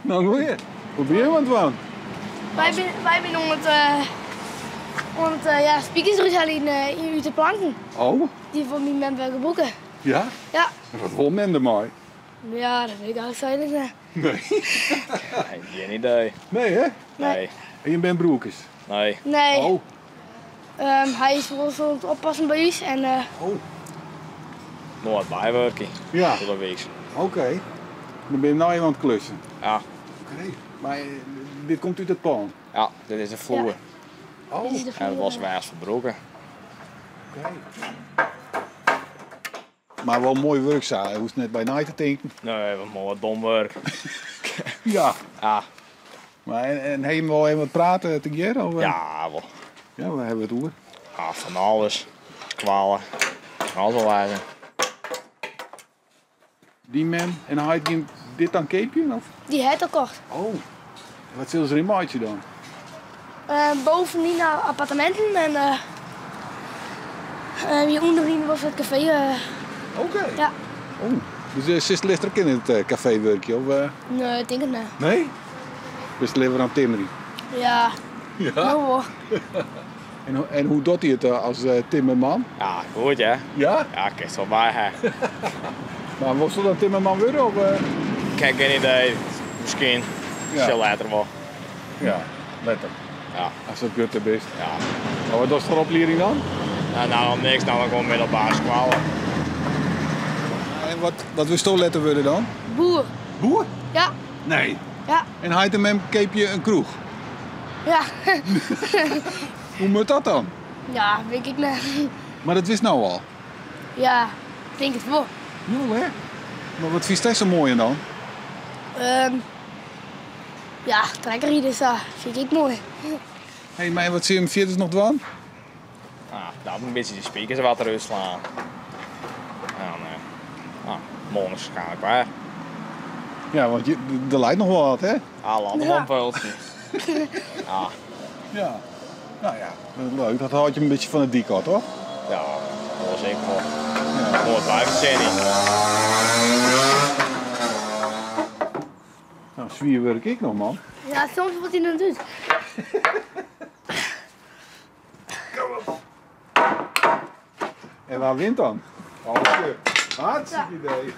No goeie. Hoe bin je oan it dwaan? Wy binne, wy binne oan it, oan it ja, spikers derút heljen út de planken. Oh? Dy wol myn mem wer gebrûke. Ja? Ja. En wat wol mem dermei? Ja, dat wit ik eigenlijk net. Nee. Nee, gjin idee. Nee, hè? Nee. En je binne broerkes? Nee. Nee. Oh. Hy is wolris oan it oppassen by ús en. Oh. Noait bywurkje. Ja. Troch de wyks. Oké. Dan binne je no even oan it klussen. Ja. Oké. Mar dit komt út it pân? Ja, dit is de floer. Ja. Oh. Dit is de En dat floer. was wy ferbrûke. Oké. Mar wol moai wurk sa, hoechst net by nei te tinken. Nee, wat moai dom wurk. Ja. Ja. Mar en, en ha jim wol even wat praten tegearre? Of? Ja, wol. Ja, wêr hawwe we it oer? Ah, fan alles. Skoalle. Alles wol lêzen. Dyn mem en heit gean dit dan keapjen? Of? Dy hat al kocht. Oh. En wat sille se deryn meitsje dan? Bovenyn apparteminten en hjir ûnderyn was it kafee. Oké. Ja. Oh, dus silst letter ek yn it kafee wurkje? Of? Nee, ik tink it net. Nee? Bist leaver oan it timmerjen? Ja. Ja? No wol. En hoe docht hy it as timmerman? Ja, goed hè. Ja? Ja, kinst wol by ha. Mar wolsto dan timmerman wurde? Of? Ik ha gjin idee. Miskien. Ja. Sil letter wol. Ja, letter. Ja. Ast wat grutter bist. Ja. Mar wat dochst foar oplieding dan? No, no noch niks, no noch gewoan middelbere skoalle. En wat, wat wolsto letter wurde dan? Boer. Boer? Ja. Nee. Ja. En heit en mem keapje in kroech? Ja. Hoe moat dat dan? Ja, wit ik net. Mar dat witst no al? Ja, ik tink it wol. Jong hè? Mar wat fynst dêr sa moai oan dan? Ja, trekkerriden sa, fyn ik ek moai. Hey, mar wat sil jim fierders noch dwaan? Ah, dat in bytsje de spikers wat derút slaan. En nou, moarn is waarskynlik wer. Ja, want je, der leit noch wol wat, hè? Ah, leit noch wol in pultsje. Ja. Ja. Nou ja, leuk. Dat hâldt je in bytsje fan de dyk ôf, toch? Ja, wol seker wol. Ja. Moai blijven Nou, swier wurk ek noch, man. Ja, soms wat hy dan doet. Kom op. En wa wint dan? Hartstikke idee.